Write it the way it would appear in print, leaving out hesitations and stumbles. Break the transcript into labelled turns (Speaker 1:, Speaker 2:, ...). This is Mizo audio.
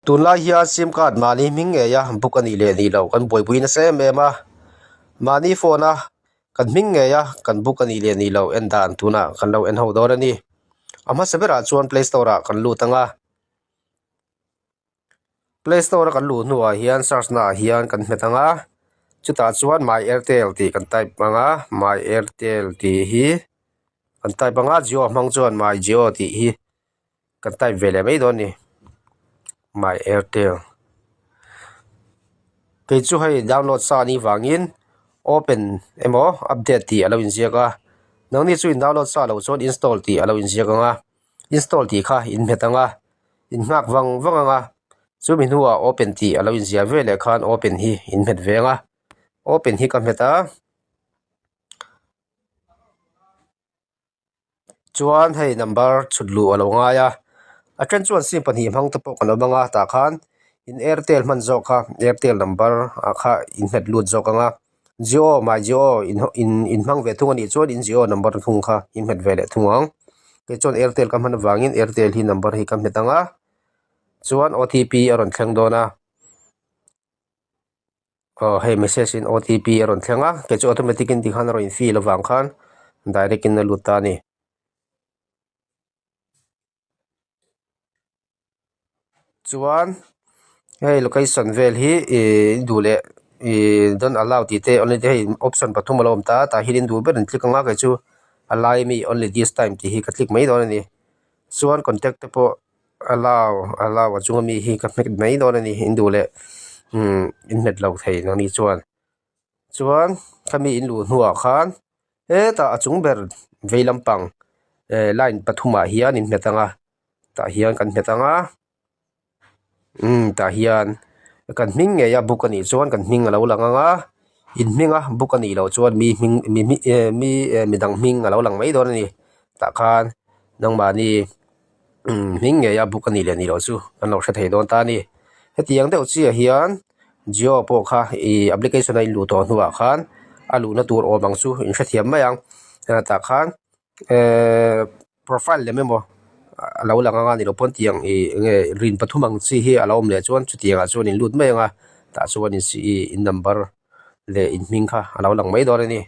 Speaker 1: Tunlai hian sim card mahni hming ngei a book a nih leh nih loh kan buaipui nasa em em a, mahni phone a kan hming ngei a kan book a nih leh nih loh en dan tunah kan lo en ho dawn a ni. A hmasa berah chuan play store ah kan lut ang a, play store a kan luh hnuah hian search naah hian kan hmet ang a, chutah chuan my airtel tih kan type ang a, my airtel tih hi kan type ang a, jio hmang chuan my jio tih hi. Kan type ve leh mai dawn a ni my airtel kei chu hei download sa anih vangin open emaw update tih a lo inziak a nangni chu in download sa loh chuan install tih a lo inziak ang a install tih kha in hmet ang a in nghak vang vang ang a chumi hnuah open tih a lo inziah ve leh khan open hi in hmet ve ang a open hi ka hmet a. Chuan hei number chhut luh a lo ngai a a then chuan sim pahnih hmang te pawh kan awm ang a tah khan in airtel hman zawk kha airtel number ah kha in nghet lut zawk ang a jio my jio in in in hmang ve thung a nih chuan in jio number thung kha in nghet ve leh thung ang kei chuan airtel ka hman avangin airtel hi number hi ka hmet ang a chuan O T P a rawn thleng dawn a. Aw hei message in otp a rawn thleng a kei chu automatic in tikhan a rawn in fill avang khan direct in a lut ta a ni. Chuan hei location vel hi ihh in duh leh ihh don't allow tih te only te hei option pathum a lo awm ta a tah hian in duh ber in click ang a kei chu a lai ami only this time tih hi ka click mai dawn a ni chuan contact te pawh. Allow allow a chunga mi hi ka hmet mai dawn a ni in duh leh umm in hmet lo thei ang ni chuan chuan khami in luh hnuah khan hetah a chung ber vei lampang eh line pathumah hian in hmet ang a tah hian kan hmet ang a umm tah hian kan hming ngei a book a nih chuan kan hming a lo lang ang a in hming a book a nih loh chuan mi hming mi hming eh mi eh midang hming a lo lang mai dawn a ni tah khan nangmahni. Hming ngei a book a nih leh nih loh chu kan lo hre thei dawn ta a ni. Hetiang deuh chiah hian Jio pawh kha ih application a inluh tawh hnuah khan a luhna tur awm ang chu in hrethiam mai ang. Tah khan ehh profile lem emaw a lo lang ang a ni loh pawn tiang ih eng nge rin pathum ang chi hi a lo awm leh chuan chutiang ah chuan in lut mai ang a tah chuan in number leh in hming kha a lo lang mai dawn a ni.